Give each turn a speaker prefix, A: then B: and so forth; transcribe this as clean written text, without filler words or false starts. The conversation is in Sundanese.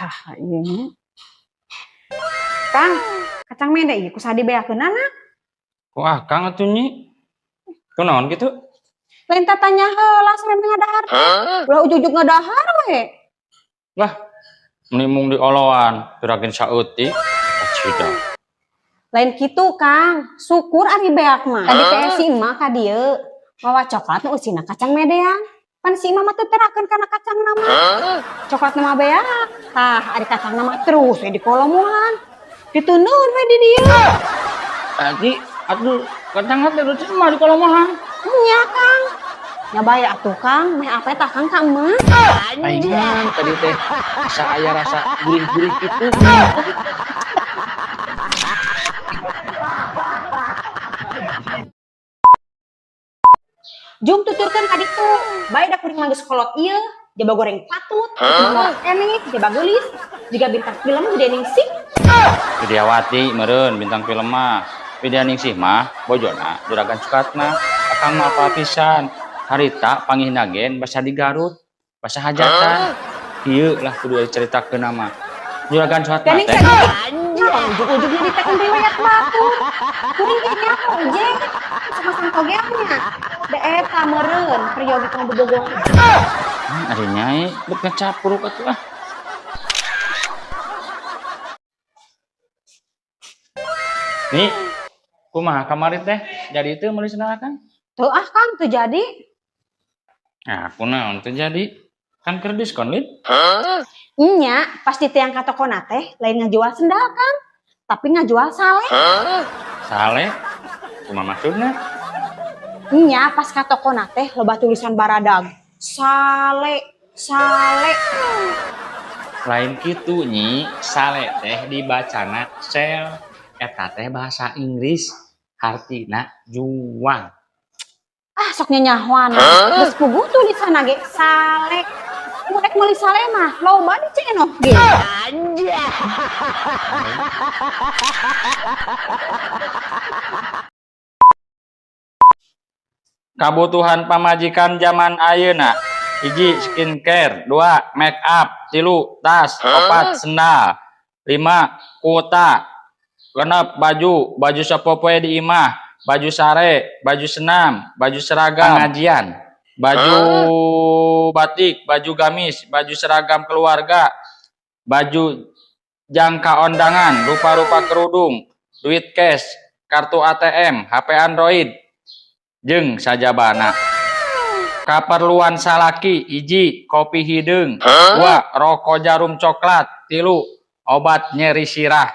A: Saha ieu nya? Kang, kacang mede ieu ku saha dibeakeunana?
B: Ku akang atuh Nyi. Kunaon kitu?
A: Lain tatanya heula sampe ngadahar. Ulah ujug-ujug ngadahar we.
B: Lah, meni mung dioloan, pirakin saeutik. Acida.
A: Lain kitu, Kang. Syukur ari beak mah. Tadi teh si emak ka dieu mawa coklat nu eusina kacang medean. Pan si emak mah teu terakeun kana kacangna mah. Coklatna mah beak. Tah, ari kacangna mah terus we dikolomohan. Diteundeun we di dieu.
B: Tadi atuh kacang teh terus mah dikolomohan.
A: Nya, Kang. Nya bae atuh, Kang. Meh apa tah Kang ka emak?
B: Aing tadi teh asa aya rasa gurih-gurih kitu.
A: Jung tuturkeun ka ditu. Bae da kuring mah geus kolot ieu, jaba goreng patut, ngorok enik, jaba geulis, jiga bintang film Widya Ningsih.
B: Widyawati meureun bintang film mah. Widya Ningsih mah bojona Juragan Sukatna. Akang mah apal pisan. Harita panggihna gen basa di Garut, basa hajatan. Ieu lah kudu dicaritakeun mah. Juragan Sukatna teh.
A: Ujug-ujug nyaritakeun riwayat batur. Kuring ge nyaho je. Sama sangkogeannya. Da eta meureun peryogi tong bobogohan.
B: Ari nyai bet ngacapruk atuh ah. Nih, kumaha kamari teh? Jadi teu meuli sendal Akang?
A: Teu ah Kang, teu jadi.
B: Nah, kunaon teu jadi? Kan keur diskon, Lin.
A: Nya, pasti teh yang ka tokona teh lain ngajual sendal Kang, tapi ngajual sale.
B: Sale? Kumaha maksudna?
A: Nya, pas ka tokona teh loba tulisan baradag. Sale, sale.
B: Lain kitu Nyi, sale teh dibacana sel. Eta teh bahasa Inggris, hartina juang.
A: Ah, sok nyanyahoan. Geus puguh tulisanna ge sale. Mun rek meuli sale mah loba di Cenoh ge.
B: Kabutuhan pamajikan zaman ayeuna, hiji skincare, 2 make up, 3 tas, 4 sendal, 5 kuota, 6 baju, baju sapopoe di imah, baju sare, baju senam, baju seragam pengajian, baju batik, baju gamis, baju seragam keluarga, baju jangka ondangan, rupa-rupa kerudung, duit cash, kartu ATM, HP Android, jeung sajabana. Kaperluan salaki, hiji kopi hideung, 2 rokok jarum coklat, 3 obat nyeri sirah.